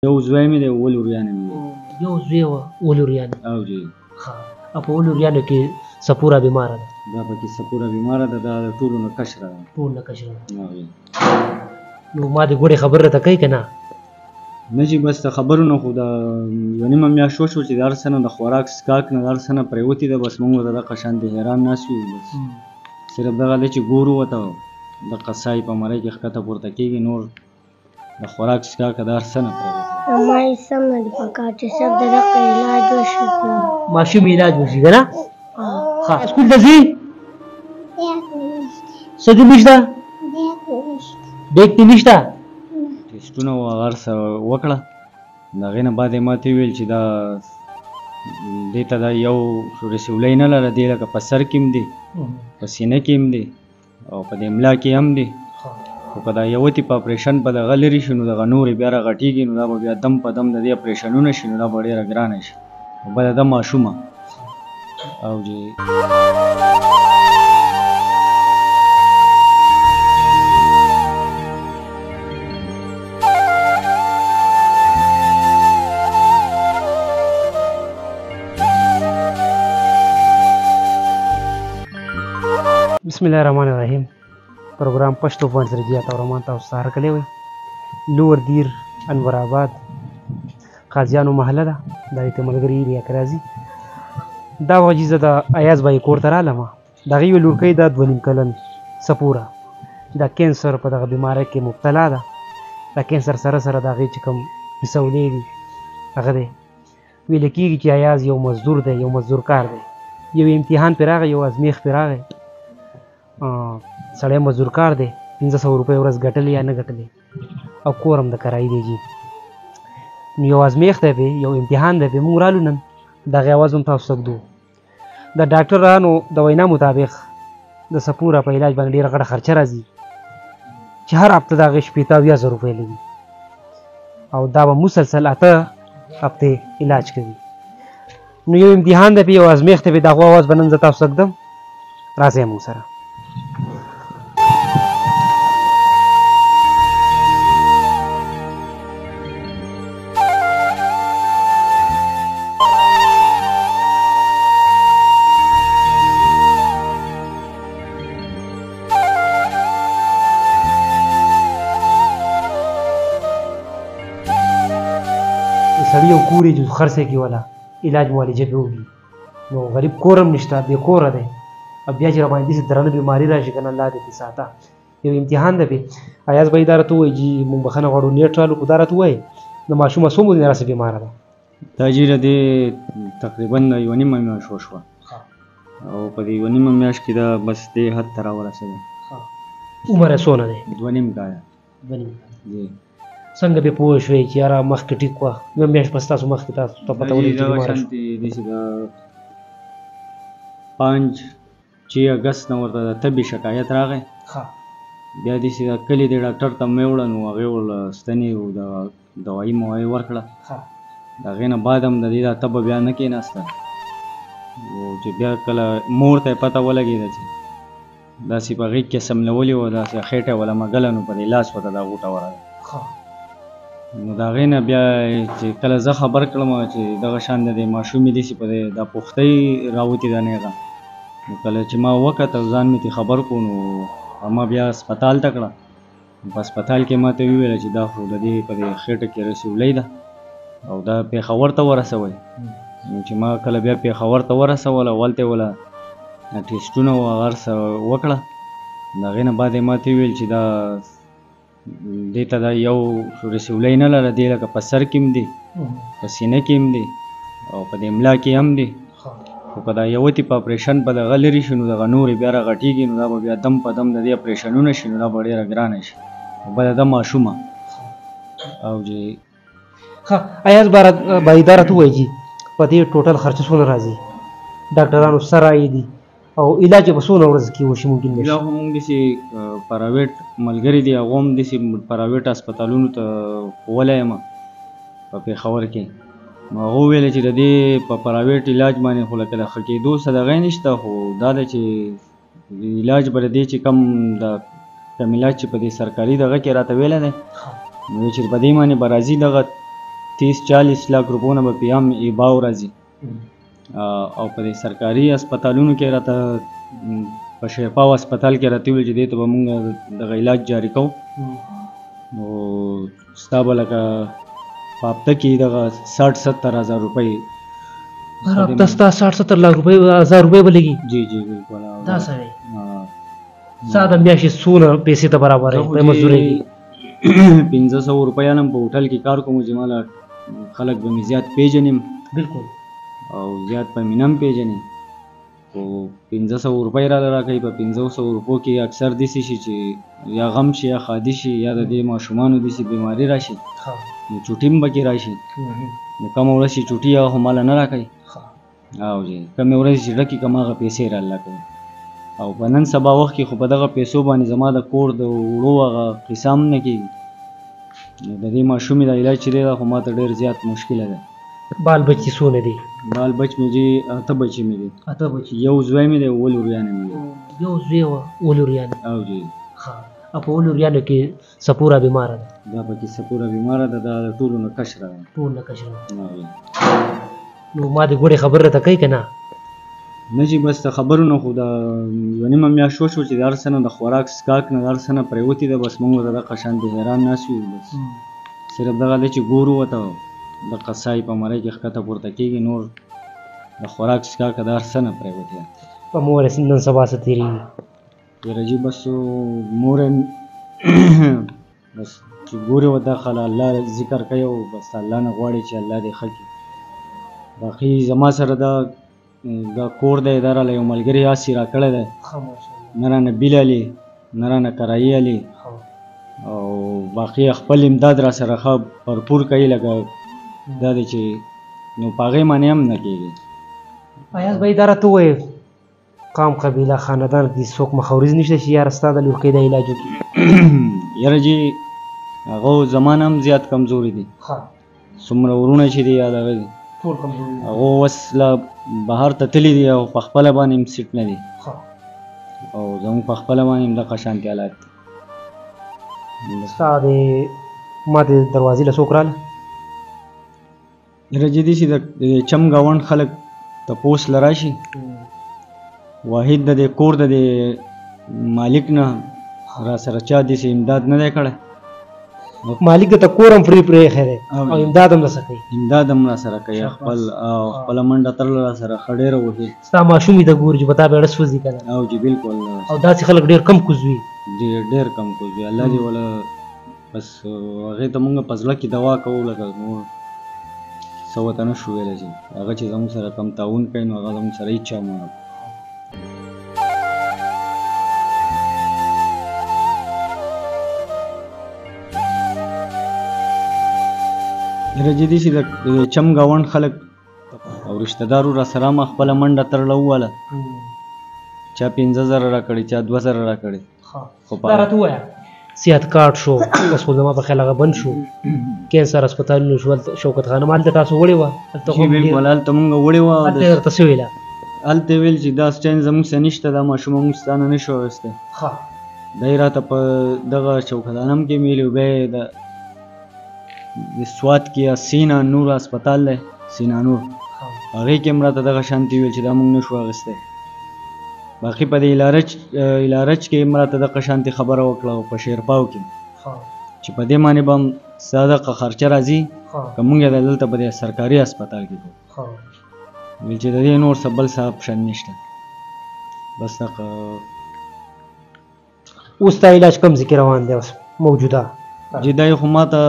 یو زوی مې دی، اووه لوریانې مې دي. یو زوی وه، اووه لوریانې. او جی. ښه، او په اووه لوریانو کې سپوره بیماره ده؟ دا پکې سپوره بیماره ده، دا د ټولو نه کشره ده. ټولو نه کشره ده. نو ما د ګوړې خبره راته کوي که نه؟ نه جي، بس د خبرو نه خو دا یوه نیمه میاشت وشو چې د هر څه نه، د خوراک څښاک نه، د هر څه نه پرېوتې ده. بس موږ ورته دغه شان دي حیران ناست یو. بس صرف دغه دی چې ګورو ورته، دقه ساه یې په مرۍ کې ښکته پورته کېږي، نور د خوراک څښاک د هر څه نه پرېوتې. ما یې سم نه دی پکار چې سب د دغه علاج وشي. ماشوم علاج وشي که نه؟ ښه، سکول ته ځي؟ څه دې نشته؟ بیګ دې نشته؟ ټیسټونه او هغه هر څه وکړه. د هغې نه بعد یې ما ته وویل چې دا دې ته دا یو رسولۍ نه لره، دې لکه په سر کې هم دی، په سینه کې هم دی، او په دې ملا کې هم دی. خو که دا یوه تې په اپریشن په دغه لرې شي، نو دغه نورې بیا راغټېږي، نو دا به بیا دم په دم د دې اپریشنونه شي، نو دا به ډېره ګرانه شي. او بله دا ماشومه. او جی. بسم الله الرحمن الرحیم. پروګرام پښتو فون سره جی عطا الرحمن تاسو ته هرکلی وي. لور دیر، انور آباد، قاضیانو محله ده. دا دې ملګري ایریا کې راځي. دا وخت چې زه د ایاز بای کور ته رالم، د هغې یوه لورکۍ ده، 2.5 کلن سپوره، چې دا کینسر په دغه بیمارۍ کې مبتلا ده. دا کینسر سره سره د هغې چې کوم پسولې دي هغه دی. ویل کېږي چې ایاز یو مزدور دی، یو مزدورکار دی. یو امتحان پرې راغی، یو ازمیښت پرې راغی. سړی مزدورکار دی، 500 روپۍ ورځ ګټلې یا نه ګټلې، او کور هم د کرایي دی جي. نو یو ازمیښت دی پرې، یو امتحان دی پرې. موږ رالو نن د هغې اواز هم تاسو ته ږدو. د ډاکټرانو د وینا مطابق د سپوره په علاج باندې ډېره غټه خرچه راځي، چې هر هفته د هغې 76,000 روپۍ لګي، او دا به مسلسل 8 هفتې علاج کوي. نو یو امتحان دی پرې، یو ازمیښت دی پرې. د هغو اواز به نن زه تاسو ته ږدم. راځئ موږ سره. سړی یو کور یې چې خرڅ یې کړي، ولا علاج معالجه پرې وکړي. نو غریب کور هم نشته، بې کوره دی، او بیا چې راباندې داسې درنه بیماري راشي که نه، الله دې پرې ساته. یو امتحان دی پرې. ایاز بھائی دا راته ووایي جي، موږ بخښنه غواړو لیټ رالو، خو دا راته ووایي د ماشومه څو مودې نه راسې بیماره ده؟ دا جي د دې تقریبا یوه نیمه میاشت وشوه، او په دې یوه نیمه میاشت کې دا بس دې حد ته راورسېده. عمر یې څونه دی؟ 2.5 کاله. 2.5 کاله. جي. څنګه پرې پوه شوې چې یاره مخکې ټیک وه؟ یوه میاشت پس تاسو مخکې تاسو ته پته ولګېده چې دغه بیماره شوه؟ شانتې داسې د 5 6 اګست نه ورته د تبې شکایت راغی. بیا داسې د کلي د ډاکټر ته مې وړه، نو هغې ورله ستنې او د دوایي موایي ورکړه. د هغې نه بعد هم د دې دا تبه بیا نه کېناسته. او چې بیا کله مور ته یې پته ولګېده چې داسې په غېږ کې سملولې وه، داسې خېټه یې وله مږله، نو په دې لاس ورته دا غوټه ورغله. نو د هغې نه بیا چې کله زه خبر کړم چې دغه شان د دې ماشومې داسې په دې دا پښتۍ راوتې ده نېغه، نو کله چې ما وکتل، ځان مې ترې خبر کړو، نو ما بیا هسپتال ته کړه. په هسپتال کې ما ته وویل چې دا خو د دې په دې خېټه کې رسولۍ ده او دا پېښور ته ورسوئ. نو چې ما کله بیا پېښور ته ورسوله، هلته یې وله ټیسټونه او هغه هر څه وکړه. د هغې نه بعد یې ما ته وویل چې دا دې ته دا یو رسولۍ نه لره، دې لکه په سر کې هم دی، په سینه کې هم دی، او په دې ملا کې هم دی. خو که دا یوه تې په اپریشن په دغه لرې شي، نو دغه نورې بیا راغټېږي، نو دا به بیا دم په دم د دې اپریشنونه شي، نو دا به ډېره ګرانه شي. او بله دا ماشومه. او جی. ښه، ایاز بھائی دا راته ووایي چې په دې ټوټل خرچه څونه راځي؟ ډاکټرانو څه رایې دي او علاج یې په څونه ورځ کې وشي ممکن به شي؟ دا خو موږ داسې پرایویټ ملګري دي، هغو هم داسې پرایویټ هسپتالونو ته ښوولی یم په پېښور کې. نو هغه وویل چې د دې په پرایویټ علاج باندې خو لکه د ښه کېدو څه دغه یې نشته، خو دا ده چې علاج به د دې چې کوم د کوم علاج چې په دې سرکاري دغه کې راته ویلی دی، نو چې په دې باندې به راځي دغه 30-40 لاک روپو نه به پې هم ایباو راځي. او په دې سرکاري هسپتالونو کې راته په شیرپاو هسپتال کې راته وویل چې دې ته به موږ دغه علاج جاري کوو، نو ستا به لکه په هفته کې دغه 60-70 هزار روپۍ، هر هفته ستا 60-70 لاک روپۍ هزار روپۍ به لګي. جی جی بالکل. دا څه دی؟ ستا د میاشتې څونه پیسې ته برابروې په مزدورۍ کې؟ 500 روپۍ هم په هوټل کې کار کوم چې ماله خلک به مې زیات پېژنم. بالکل. او زیات به مې نه هم پېژني، خو 500 روپۍ راله راکوي. په 500 روپو کې اکثر داسې شي چې یا غم شي یا ښادي شي یا د دې ماشومانو داسې بیماري راشي، نو چوټي هم پکې راشي. نو کومه ورځ چې چوټي هغه خو ماله نه راکوي. او جی کومې ورځې چې ډکې کوم هغه پیسې راله راکوي. او په نن سبا وخت کې خو په دغه پیسو باندې زما د کور د وړو هغه قیصه هم نه کېږي. نو د دې ماشومې د علاج چې دی دا خو ماته ډېر زیات مشکله ده. بال بچي څونه دي؟ بال بچ مې جي 8 بچي مې دي. 8 بچي. یو زوی مې دی، 7 لوریانې مې دي. یو زوی او 7 لوریانې. او جی. ښه. او په 7 لوریانو کې سپوره بیماره ده؟ دا پکې سپوره بیماره ده، دا د ټولو نه کشره ده. ټولو نه کشره ده. او جی. نو ما د ګوړې خبره راته کوي که نه؟ نه جي، بس د خبرو نه خو دا یوه نیمه میاشت وشوه چې د هر څه نه د خوراک څښاک نه د هر څه نه پرېوتې ده. بس موږ ورته دغه شان دي حیران ناست یو. بس صرف دغه دی چې ګورو ورته دغه ساه یې په مرۍ کې ښکته پورته کېږي، نور د خوراک څښاکه د هر څه نه پرېوتې ده. په مور یې نن سبا څه تېرېږي؟ یاره جي بس مور یې بس چې ګوري ورته خلا الله ذکر کوي او بس الله نه غواړي چې الله دې ښه کړي. باقي زما سره دا کور دی، دا راله یو ملګري هسې راکړی دی، نه رانه بیل علي نه رانه کرایې علي، او باقي خپل امداد را سره ښه بھرپور کوي. لکه دا دی چې نو په هغې باندې هم نه کېږي. ایاز بھائی دا راته ووایه، قام قبیله خاندان کې څوک مخورز نشته چې یاره ستا د لورکۍ دا علاج وکړي؟ یاره جي هغه زما نه هم زیات کمزوري دي. څومره وروڼه چې دي یا دغه دي ټول کمزوري دي، هغه اوس لا بهر ته تللي دي او په خپله باندې هم سیټ نه دي، او زموږ په خپله باندې هم دغه شانتې حالات دي. ستا د ما د دروازې له څوک راله؟ یاره جي داسې د چم ګاونډ خلک تپوس له راشي، واحد د دې کور د دې مالک نه را سره چا داسې امداد نه دی کړی. مالک ته کور هم فري پرېښی دی او امداد هم درسره کوي؟ امداد هم را سره کوي، خپل او خپله منډه ترله را سره ښه ډېره وهي. ستا ماشوم یې ته ګوري چې په تا به اړه سوځي که نه؟ او جي بالکل. او داسې خلک ډېر کم کوزوي. ډېر ډېر کم کوزوي. الله دې وله بس هغې ته مونږ په زړه کې دوا کوو، لکه نور څه ورته نه شو ویلی چې هغه چې زموږ سره کم تعاون کوي نو هغه زموږ سره هېچا مو نه. یاره جي داسې د چم ګاونډ خلک او رشته دارو را سره ما خپله منډه ترله وواله، چا 5000 راکړي، چا 2000 راکړي. خو دا راته ووایه، صحت کارت شو اوس خو زما په خیال هغه بند شو، کینسر هسپتالونو شو، هلته شوکت خانم هلته تاسو وړې وه؟ هلته خو جي بالکل، هلته مونږ وړې وه. هلته یې درته څه ویله؟ هلته یې ویل چې دا سټین زموږ سره نشته، دا ماشومه موږ ستا نه نه شو اخیستی. دا یې راته په دغه شوکت خانم کې ویلي وو. بیا یې د سوات کې سینا نور هسپتال دی، سینا نور، هغې کې هم راته دغه شانتې ویل چې دا موږ نه شو اخیستی. باقي په دې الارچ کې هم راته دغه شانتې خبره وکړه، او په شیرپاو کې چې په دې باندې به هم ستا دغه خرچه راځي که موږ یې دلته په دې سرکاري هسپتال کې کوو. ویل چې د دې نور څه بل څه اپشن نشته. بس دغه اوس ستا علاج کوم ځای کې روان دی اوس موجوده؟ جي دا یې خو ما ته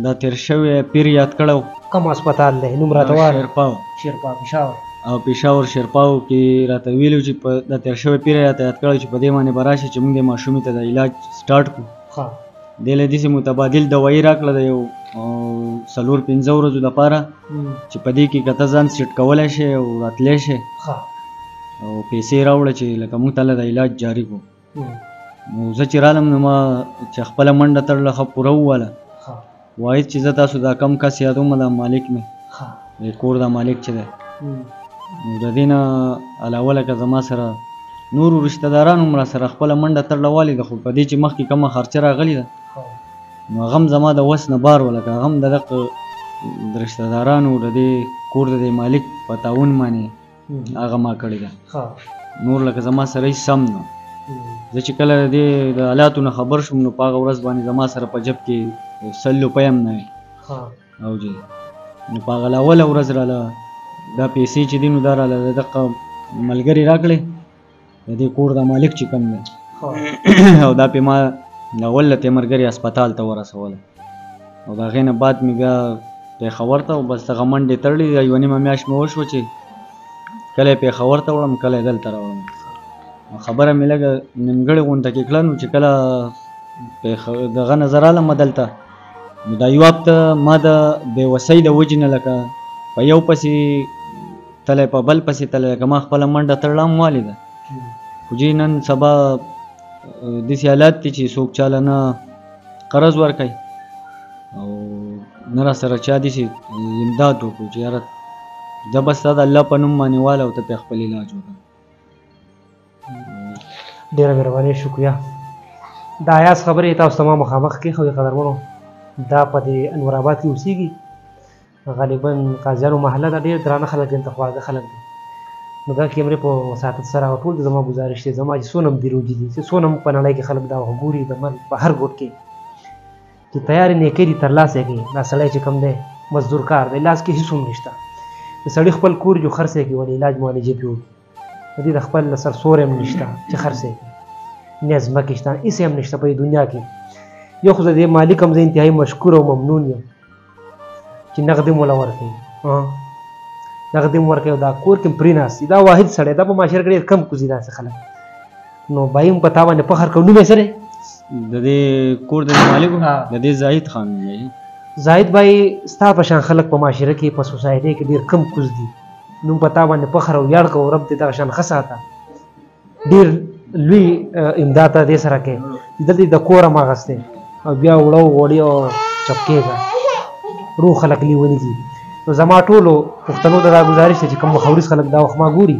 دا تېر شوی پیر یاد کړی و. کوم هسپتال دی نوم راته ووایه؟ شیرپاو. شیرپاو، پېښور. او پېښور شیرپاو کې راته ویلي چې په دا تېر شوی پیر راته یاد کړی چې په دې باندې به راشي چې موږ دې ماشومې ته د علاج سټارټ کړو. دې له داسې متبادل دوایي راکړه د یو 4-5 ورځو دپاره چې په دې کې که ته ځان سیټ کولی شې او راتلی شې او پیسې راوړه چې لکه موږ ته د علاج جاري کړو. نو زه چې رالم نو ما چې خپله منډه تړله ښه پوره وواله. واحد چې زه تاسو دا کم کس یادوم، دا مالک مې، د کور دا مالک چې دی، نو د دې نه علاوه لکه زما سره نورو رشته دارانو هم را سره خپله منډه تړله والې ده. خو په دې چې مخکې کومه خرچه راغلې ده نو هغه هم زما د وس نه بار وه، لکه هغه هم د دغه د رشته دارانو د دې کور د دې مالک په تعاون باندې هغه ما کړې ده. نور لکه زما سره هېڅ سم نه. زه چې کله د دې د حالاتو نه خبر شوم نو په هغه ورځ باندې زما سره په جب کې 100 روپۍ هم نه وې. او جی نو په هغه اوله ورځ راله دا پیسې چې دي نو دا راله د دغه ملګري راکړې، د دې کور د مالک چې کوم دی، او دا پې ما اول له تیمرګري هسپتال ته ورسوله. او د هغې نه بعد مې بیا پېښور ته بس دغه منډې تړلې، یوه نیمه میاشت مې وشوه چې کله یې پېښور ته وړم کله یې دلته راوړم. خبره مې لږه نیمګړې غونډه کې کړه، نو چې کله دغه نه زه رالم دلته نو دا یو هفته ما د بېوسۍ د وجې نه لکه په یو پسې تلی په بل پسې تلی، لکه ما خپله منډه تړله هم والیده. خو جي نن سبا داسې حالات دي چې څوک چاله نه قرض ورکوي او نه را سره چا داسې امداد وکړو چې یاره زه بس ستا د الله په نوم باندې واله او ته پرې خپل علاج وکړه. ډېره مهرباني، شکریه. د ایاز خبرې تاسو ته ما مخامخ کېښودې قدرمنو. دا په دې انور آباد کې اوسېږي، غالبا قاضیانو محله ده، ډېر درانه خلک دي، دلته خواږه خلک دي. نو دا کیمرې په وساطت سره ټول زما ګزارش دی، زما چې څونه هم بیروجي دي، چې څونه هم په نړۍ کې خلک دا وخت ګوري، د مرګ په هر ګوټ کې چې تیارې نیکۍ دي ترلاسه کړي. دا سړی چې کوم دی مزدور کار دی، لاس کې هېڅ هم نشته. د سړي خپل کور جو خرڅ یې کړي، ولې علاج معالجې پرې وکړي. د دې د خپل سر سوری هم نشته چې خرڅ یې کړي، نه ځمکې شته، هېڅ هم نشته په دې دنیا کې. یو خو د دې مالک هم زه انتهایي مشکور او ممنون یم چې نغدې هم وله ورکوي، نغدې هم ورکوي او دا کور کې هم پرې ناست دي. دا واحد سړی دا په معاشره کې ډېر کم کوزي داسې خلک. نو بای هم په تا باندې فخر کوو. نوم یې څه دی؟ د دې کور د مالک د دې زاهد خان نوم دی. زاهد بای ستا په شان خلک په معاشره کې په سوسایټۍ کې ډېر کم کوز دي. نوم په تا باندې فخر او ویاړ کوو، رب دې دغه شان ښه ساته. ډېر لوی امداد ته دې سره کوي چې دلته یې د کور هم اخیستی او بیا وړه غوړي او چپکېږه روغ خلک لیوني دي. نو زما ټولو پښتنو ته دا ګزارش دی چې کوم مخوريز خلک دا وخت ما ګوري،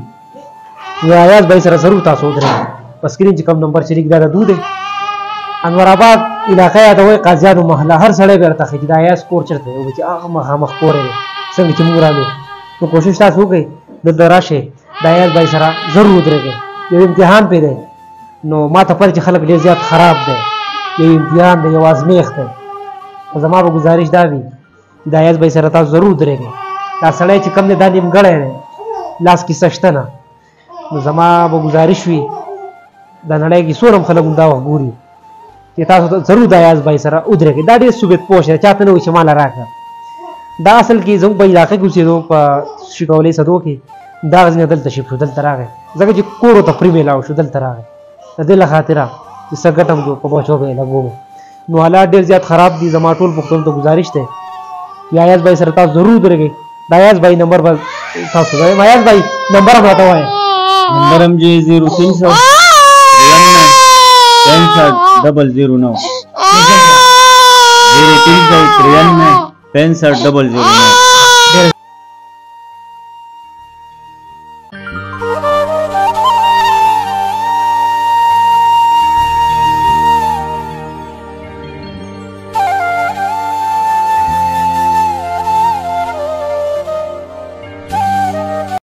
نو ایاز بای سره ضرور تاسو ودرېږئ. په سکرین چې کوم نمبر شریک دا د دوی دی. انور آباد علاقه یادوئ، قاضیانو محله، هر سړی به راته ښیي چې دا ایاز کور چېرته دی، وایي چې هغه مخامخ کور دی څنګه چې موږ رالو. نو کوشش تاسو وکړئ دلته راشئ، دا ایاز بای سره ضرور ودرېږئ. یو امتحان پرې دی، نو ما ته پته چې خلک ډېر زیات خراب دی، یو امتحان دی، یو ازمېښت دی. خو زما به ګزارش دا وي چې دا ایاز بای سره تاسو ضرور ودرېږئ. دا سړی چې کوم دی دا نیمګړی دی، لاس کې څه شته نه. نو زما به ګزارش وي د نړۍ کې څومره خلک هم دا وخت ګوري چې تاسو ته ضرور د ایاز بای سره ودرېږئ. دا ډېر ثبت پوش دی، چاته نه وایي چې ماله راکړه. دا اصل کې زموږ په علاقه کې اوسېدو، په شکولې صدو کې، دا ځینې دلته شفت شو، دلته راغی، ځکه چې کور ورته پرې میلاو شو، دلته راغی. د دې له خاطره چې څه ګټه هم په بچو به یې لګوم. نو حالات ډېر زیات خراب دي. زما ټول پښتنو ته ګزارش دی چې ایاز بای سره تاسو ضرور ودرېږئ. د ایاز بای نمبر به تاسو ته وایم. ایاز بای نمبر هم راته ووایه. نمبر هم جی 0300 93 65 009 0300 93 65 009.